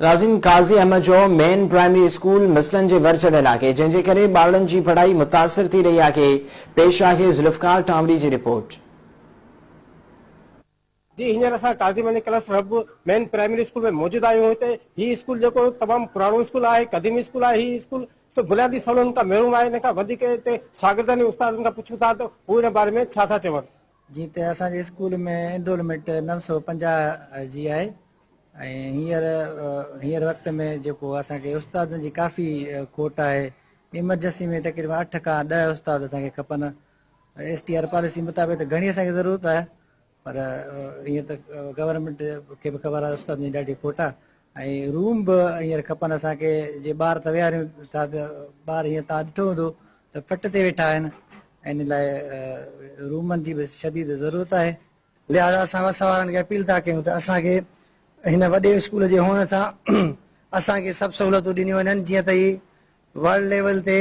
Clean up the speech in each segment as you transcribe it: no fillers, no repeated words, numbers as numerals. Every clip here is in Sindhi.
ناظرين قاضي احمد جو مين پرائمري اسڪول مسئلن جي ور چڙهيل آهي جنهن جي ڪري ٻارڙن جي پڙهائي متاثر ٿي رهي آهي پيش آهي ذوالفقار ٽانوري جي رپورٽ. جي هينئر اسان Qazi Ahmed cluster hub main primary school ۾ موجود آهيون هتي هي اسڪول جيڪو تمام پراڻو اسڪول آهي قديم اسڪول آهي هي اسڪول سو بنيادي سهولتن کان محروم آهي ان کان وڌيڪ هتي شاگردن ۽ استادن کان پڇون ٿا ته هو ان باري ۾ ڇا ٿا چون. جيئن ته اسان جي اسڪول ۾ انرولمينٽ 950 جي آهي ۽ هينئر هينئر وقت ۾ جيڪو اسان کي استادن جي ڪافي کوٽ آهي ايمرجنسي ۾ تقريبن اٺ کان ڏهه استاد اسان کي کپن ايس ٽي آر پاليسي مطابق ته گهڻي اسان کي ضرورت آهي پر ائين ته گورنمينٽ کي به خبر آهي استادن جي ڏاڍي کوٽ آهي ۽ روم به هينئر کپن اسان کي جي ٻار ته ويهاريون ٿا ته ٻار هينئر تان ڏٺو هوندو ته پٽ تي ويٺا آهن ان لاء رومن جي به شديد ضرورت آهي. لهذا اسان وس وارن کي اپيل ٿا ڪيون ته اسان کي هن وڏي اسڪول جي هئڻ سان اسان کي سڀ سهولتون ڏنيون وڃن جيئن ته هي ورلڊ ليول تي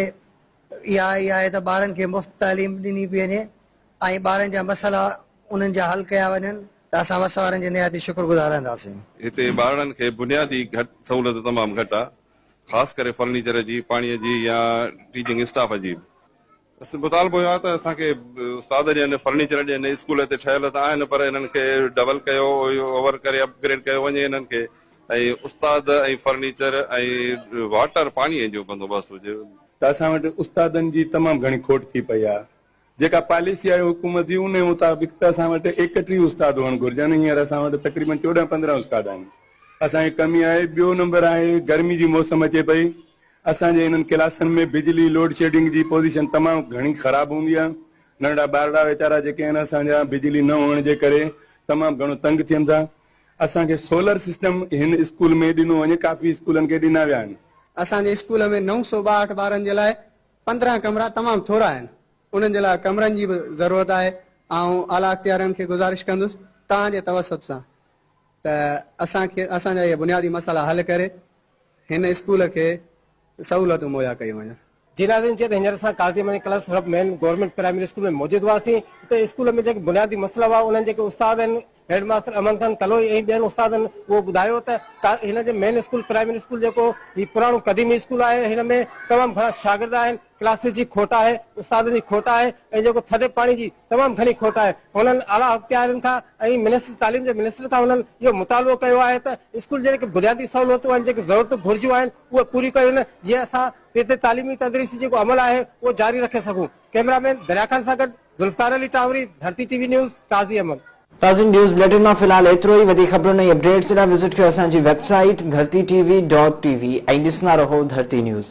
اها ئي آهي ته ٻارن کي مفت تعليم ڏني پئي وڃي ۽ ٻارن جا مسئلا انهن جا حل ڪيا وڃن ته اسان وس وارن جي نهايت ئي شڪر گذار رهنداسين. هتي ٻارڙن کي بنيادي گهٽ سهولت تمام گهٽ آ خاص ڪري فرنيچر جي، پاڻي جي يا ٽيچنگ اسٽاف جي. بس مطالبو اهو آهي ته اسان کي استاد ڏين، فرنيچر ڏين، اسڪول هتي ٺهيل ته آهن پر انهن کي ڊبل ڪيو، اوور ڪري اپ گريڊ ڪيو وڃي انهن کي ۽ استاد ۽ فرنيچر ۽ واٽر پاڻي جو بندوبست هجي. ته اسان وٽ استادن جي تمام گهڻي کوٽ ٿي پئي آهي. جيڪا پاليسي آهي حڪومت جي انهي مطابق ته اسان وٽ 31 استاد هئڻ گهرجن هينئر اسان وٽ تقريبن 14 15 استاد آهن اسان کي ڪمي آهي ٻيو نمبر آهي گرمي جي موسم اچي پئي اسان جي انهن ڪلاسن ۾ بجلي لوڊ شيڊنگ جي پوزيشن تمام گهڻي خراب هوندي آهي. ننڍڙا ٻارڙا ويچارا جيڪي آهن اسان جا بجلي نه هئڻ جي ڪري تمام گهڻو تنگ ٿين ٿا. اسان کي سولر سسٽم هن اسڪول ۾ ڏنو وڃي ڪافي اسڪولن کي ڏنا ويا آهن. اسان جي اسڪول ۾ 962 ٻارن جي لاء 15 ڪمرا تمام ٿورا آهن انهن جي لاء ڪمرن جي به ضرورت آهي. آئون اعليٰ اختيارين کي گذارش ڪندس توهان جي توسط سان ته اسان کي اسان جا اهي بنيادي مسئلا حل ڪري هن اسڪول کي سهولتون مهيا ڪيون وڃن. جي ناظرين چيو ته هينئر اسان Qazi Ahmed cluster hub main government primary school ۾ موجود هئاسين اتي اسڪول ۾ جيڪي بنيادي مسئلا هئا انهن جيڪي استاد آهن هيڊ ماستر احمد خان ڪلوئي ۽ ٻين استادن اهو ٻڌايو ته هن جي مين اسڪول پرائمري اسڪول جيڪو هي پراڻو قديمي اسڪول آهي هن ۾ تمام گهڻا شاگرد آهن ڪلاسز جي کوٽ آهي، استادن جي کوٽ آهي ۽ جيڪو ٿڌي پاڻي جي تمام گهڻي کوٽ آهي. هنن اعليٰ اختيارين کان ۽ منسٽر تعليم جي منسٽر کان هنن اهو مطالبو ڪيو آهي ته اسڪول جي جيڪي بنيادي سهولتون آهن جيڪي ضرورتون گهرجون آهن اهي پوريون ڪيون وڃن جيئن اسان هتي تعليمي تدريسي جيڪو عمل آهي اهو جاري رکي سگهون. ڪئميرا مين دريا خان سان گڏ Zulfiqar Ali Tanwari, Dharti T V news, Qazi Ahmed. ناظرين نيوز بليٽن مان في الحال ايترو ئي وڌيڪ خبرن ۽ اپڊيٽس لاء وزٽ ڪيو اسان جي website Dharti T V dot T V ۽ ڏسندا رهو ڌرتي نيوز.